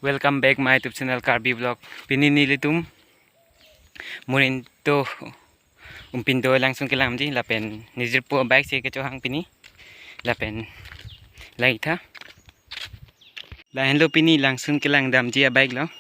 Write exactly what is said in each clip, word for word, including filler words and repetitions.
Welcome back my YouTube channel Karbi Vlog. Pini nelitum Murinto Umpindo alangsun kelangji lapen nejirpo bike si kechohang pini lapen langtha. Lahenlo pini langsun kelang damji abike lo.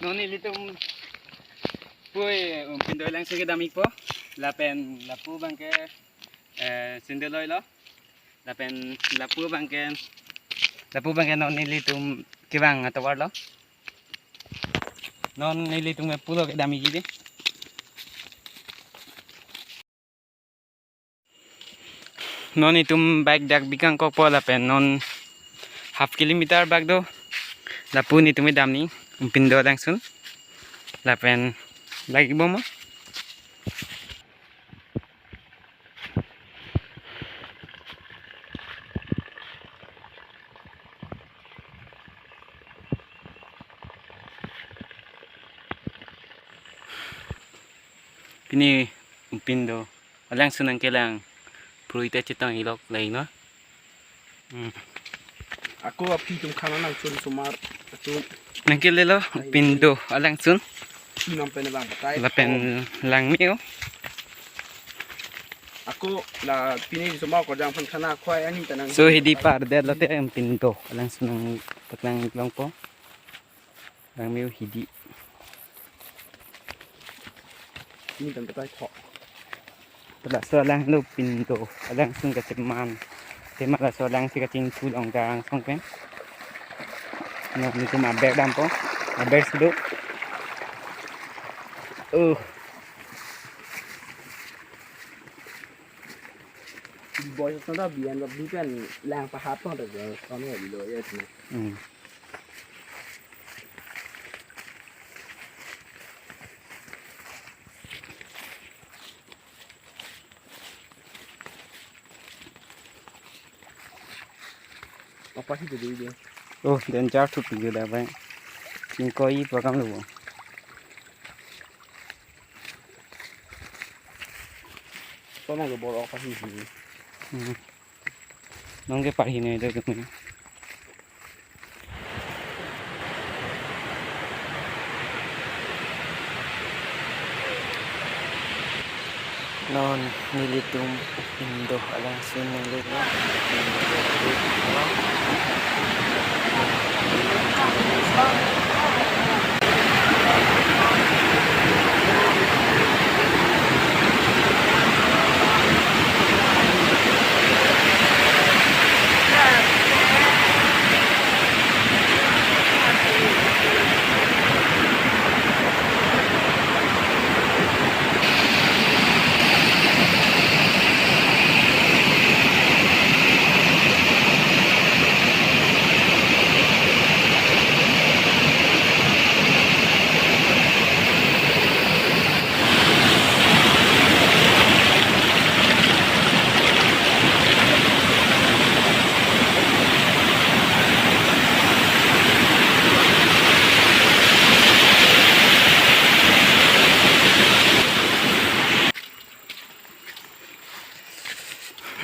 Non nelitum pui Umpindo alangsun kedam-ikpo. Lapen lapu abangke, eh, Sindeloi lo. Lapen lapu abangke, lapu abangke non nelitum kevang atovar lo. Non nelitum ke pulo kedam-ikji dei. Non itum bike dak bikang kokpo lapen non half kilometer bak do. Lapu netum kedam ni Umpindo alangsun. Lapen lagi bom. Pini Umpindo alangsun nangkelang phurui ta chetong-iklo laino. Hmm. Ako aphi atum khana nangchun sumar atum nangkelelo Umpindo alangsun. Inam pen lang batai. Lapen langme-o. Ako la pini sumar ko jang phan khana khwai ani tanang. So hidi pardet lote Umpindo alangsun nangpaklang longpo. Langme-o hidi. Ini kan ketai thok. Laso alang lo Umpindo alangsun kacheman. Tema laso alang si kachingthu long gang song pen. Non netum aber dampo. Aber si do. Uh. Boy sa da bian da bian lang pahap to da. Kami ya bilo ya sini. Hmm. Apa sih jadi dia? Oh, danger thup video dah, Bang. Ningkoi program lu. Sono lo bor apa sih ini? Hmm. Nong ke parhi nai do kami. Non nelitum Umpindo alangsun nanglo.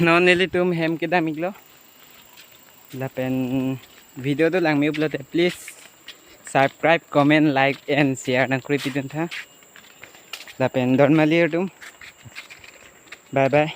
Non nelitum hem kedam iklo. Lapen video do langme upload, please subscribe, comment, like and share nangkri pidun tha. Lapen don mali atum. Bye bye.